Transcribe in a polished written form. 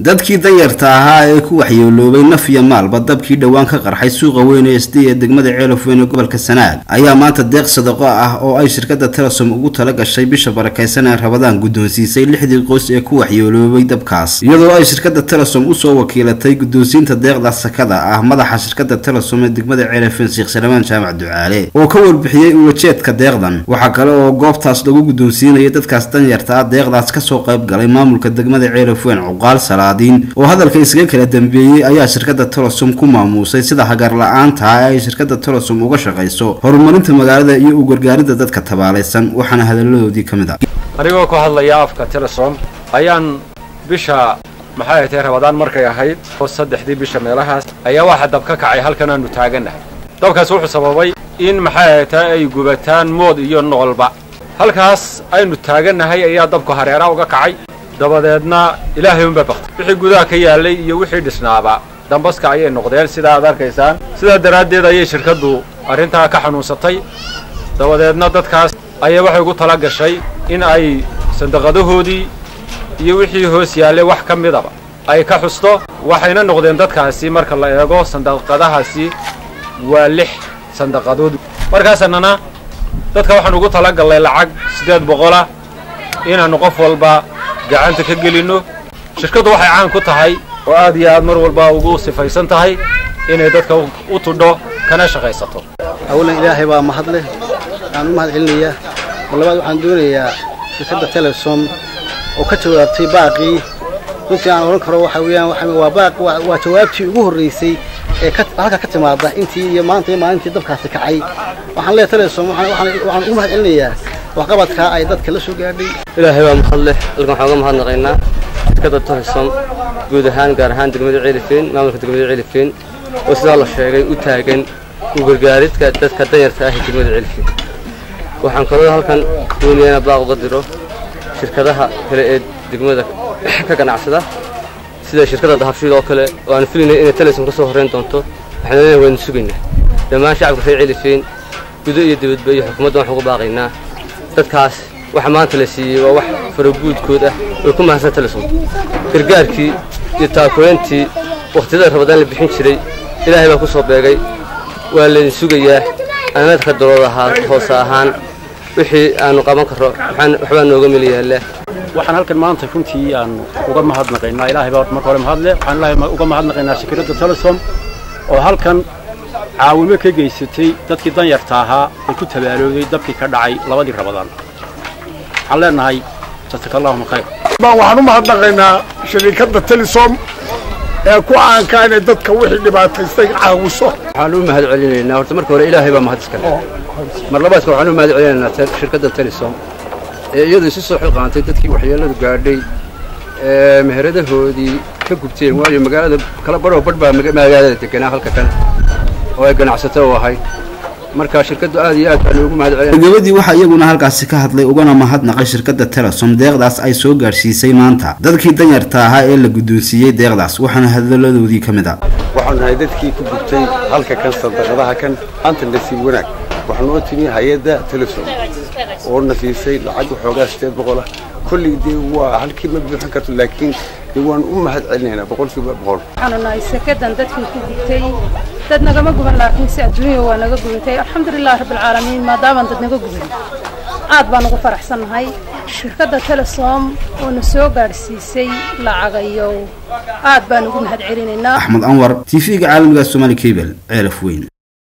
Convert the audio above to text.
Dadkii danyarta ahaa ee ku waxyeeloobay naf iyo maalba dabkii dhowaan ka qarxay suuqa weyn ee SD ee degmada Ceelafweyn ee gobolka Sanaag ayaa maanta deeq sadaqo ah oo ay shirkadda Telesom ugu tala gashay bisha barakeysan ee Rabadaan guddoonsiisay 6dii qoys ee ku waxyeeloobay dabkaas, iyadoo ay shirkadda Telesom u soo wakiilatay guddoonsiinta deeqda sakada ah madaxa shirkadda Telesom ee degmada Ceelafweyn Sheekh Salmaan Jaamac Ducaale oo ka warbixiyay ujeedka deeqdan. Waxa kale oo goobtaas lagu guddoonsiinayay dadkaas danyarta ah deeqdaas ka soo qayb galay maamulka degmada Ceelafweyn Cuqaal Salaadiin oo hadalka isaga kala dambeeyay ayaa shirkadda Telesom ku maamusay sida hagar la'aanta ah ay shirkadda Telesom uga shaqeyso horumarinta magaalada iyo u gargaaridda dadka tabaalaysan. Waxaana hadaladoodii ka mid ah: Anigoo ku hadlaya afka Telesom ayaan bisha maxay tahay Rabadaan markay ahayd oo 3dii bisha meelahaas ayaa waxa dab ka kacay halkan aanu taagannahay. Dabkaas wuxuu sababay in maxay tahay ay gubataan mood iyo noolba. Halkaas aynu taagannahay ayaa dabku hareeraha uga kacay, dabadeedna Ilaahay unbaa baqtay. Wixii gudaha ka yaalay iyo wixii dhisnaaba dambaska ayay noqdeen, sidaa aad arkaysaan. Sidaa daraaddeed ayay shirkaddu arrintaa ka xanuunsatay, dabadeedna dadkaas ayay waxay ugu tala gashay in ay sandaqadahoodii iyo wixii hoos yaallay wax ka midaba ay ka xusto. Waxayna noqdeen dadkaasi marka la eego sandaqadahaasi waa 6 sandaqadood. Markaasannana dadka waxaan ugu tala gallay lacag 800 ah inaannu qof walba gacanta ka gelinno. Shirkaddu waxay caan ku tahay oo aad iyo aad mar walba ugu sifaysan tahay inay dadka u tudho kana shaqaysato. Awalan Ilaahay baa mahad leh, aan u mahad celinayaa. Mar labaad waxaan doonayaa shirkadda Telesom oo ka jawaabtay baaqii. Runtii aan oran karo waxa weeyaan waa baaq, waa jawaabtii ugu horreysay ee halka ka timaada intii iyo maanta iyo maalintii dabkaasi kacay. Waxaan leeyahay Telesom waxaan ugu mahad celinayaa waxqabadka ay dadka la soo gaadhay. Ilaahay baa mahad leh. Halkan waxaan uga mahadnaqaynaa shirkadda Telesom guud ahaan, gaar ahaan degmada Ceelafweyn, maamulka degmada Ceelafweyn oo sidaa la sheegay u taagan u gargaaridka dadka danyarta ah ee degmada Ceelafweyn. Waxaan kaloo halkan doonayaa inaan baaq uga diro shirkadaha kale ee degmada ka ganacsada, sida shirkadda Dahabshiil oo kale oo aan filaynay inay Telesom ka soo horreyn doonto. Waxaan leenahay waynu sugaynaa dhammaan shacabka reer Ceelafweyn gudo iyo dibadba iyo xukuumadda. Waxaan ugu baaqaynaa dadkaas waxa maanta la siiyey waa wax faraguudkood ah way ku mahadsan Telesom. Gargaarkii iyo taakuleyntii waqtiyada Rabadaan la bixin jiray Ilaahay baa ku soo beegay, waa laydin sugayaa. Anadka dowlad ahaan hoose ahaan wixii aanu qaban karro waxbaa nooga meel yaalla. Waxaan halkan maanta runtii aan uga mahadnaqaynaa Ilaahay baa marka hore mahadle. Waxaan Ilaahay uga mahadnaqaynaa shirkadda Telesom oo halkan caawimo ka geysatay dadkii danyarta ahaa ee ku tabaalooday dabkii ka dhacay 2dii Rabadaan. Waxaan leenahay jazaakallahum khayr. Waxaan u mahadnaqaynaa shirkadda Telesom ee ku caanka inay dadka wixii dhibaataystay caawiso. Waxaan u mahad celinaynaa horta marka hore Ilaahay baa mahad iska leh. Mar labaadka waxaan u mahad celinaynaa shirkadda Telesom ee iyadu isu soo xilqaantay dadkii waxyeelladu gaadhay ee meheradahoodii ka gubteen, waayo magaalada kala baroo badh baa magaalada deganaa halka kan oo ay ganacsato u ahayd. Marka shirkaddu aad iyo aad baan ugu mahad celinaa. Gabadii waxaa iyaguna halkaasi ka hadlay ugana mahadnaqay shirkadda Telesom deeqdaas ay soo gaarsiisay maanta dadkii danyarta ahaa ee la guddoonsiiyey deeqdaas. Waxaana hadaladoodii ka mid ah: Waxaan nahay dadkii ku gubtay halka kan sandaqadaha kan. Maanta nasiib wanaag waxaan u timi hay-adda Telesom oo na siisay lacag waxoogaa 800 ah. Kolley dee waa halkii ma buuxin karto, laakiin dee waan u mahad celinaynaa 100%. Waxaanu nahay sekadan dadkii ku gubtay. Dad nagama guban, laakiin si adduunya waa naga gubantay. Alxamdulilah rabbilcaalamiin, maadaamaan dad naga guban aad baan ugu faraxsannahay. Shirkadda Telesom oo na soo gaadhsiisay lacagayow aad baan ugu mahad celinaynaa. Axmed Anwar, TV-ga caalamiga Somali Cable, Ceelaf Weyn.